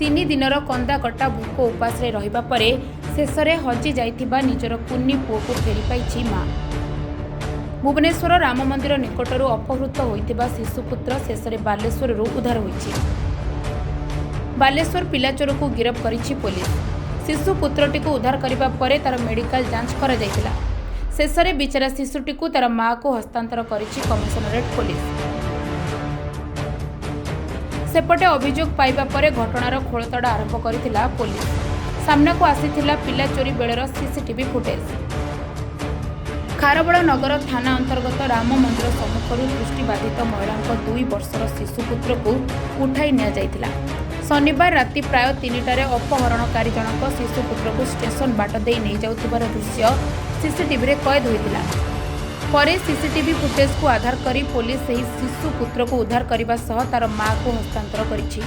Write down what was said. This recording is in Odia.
3 ଦିନର କନ୍ଦାକଟା ଭୋକ ଉପାସରେ ରହିବା ପରେ ଶେଷରେ ହଜି ଯାଇଥିବା ନିଜର କୁନି ପୁଅକୁ ଫେରି ପାଇଛି ମା। ଭୁବନେଶ୍ୱର ରାମ ମନ୍ଦିର ନିକଟରୁ ଅପହୃତ ହୋଇଥିବା ଶିଶୁପୁତ୍ର ଶେଷରେ ବାଲେଶ୍ୱରରୁ ଉଦ୍ଧାର ହୋଇଛି। ବାଲେଶ୍ୱର ପିଲାଚୋରକୁ ଗିରଫ କରିଛି ପୋଲିସ। ଶିଶୁପୁତ୍ରଟିକୁ ଉଦ୍ଧାର କରିବା ପରେ ତାର ମେଡିକାଲ ଯାଞ୍ଚ କରାଯାଇଥିଲା। ଶେଷରେ ବିଚାରା ଶିଶୁଟିକୁ ତାର ମାଆକୁ ହସ୍ତାନ୍ତର କରିଛି କମିଶନରେଟ୍ ପୋଲିସ। ସେପଟେ ଅଭିଯୋଗ ପାଇବା ପରେ ଘଟଣାର ଖୋଳତାଡ଼ ଆରମ୍ଭ କରିଥିଲା ପୋଲିସ। ସାମ୍ନାକୁ ଆସିଥିଲା ପିଲା ଚୋରି ବେଳର ସିସିଟିଭି ଫୁଟେଜ। ଖାରବେଳ ନଗର ଥାନା ଅନ୍ତର୍ଗତ ରାମ ମନ୍ଦିର ସମ୍ମୁଖରୁ ଦୃଷ୍ଟିବାଧିତ ମହିଳାଙ୍କ 2 ବର୍ଷର ଶିଶୁପୁତ୍ରକୁ ଉଠାଇ ନିଆଯାଇଥିଲା। ଶନିବାର ରାତି ପ୍ରାୟ 3ଟାରେ ଅପହରଣକାରୀ ଜଣକ ଶିଶୁପୁତ୍ରକୁ ଷ୍ଟେସନ ବାଟ ଦେଇ ନେଇଯାଉଥିବାର ଦୃଶ୍ୟ ସିସିଟିଭିରେ କଏଦ ହୋଇଥିଲା। ପରେ ସିସିଟିଭି ଫୁଟେଜକୁ ଆଧାର କରି ପୋଲିସ ସେହି ଶିଶୁପୁତ୍ରକୁ ଉଦ୍ଧାର କରିବା ସହ ତାର ମାଆକୁ ହସ୍ତାନ୍ତର କରିଛି।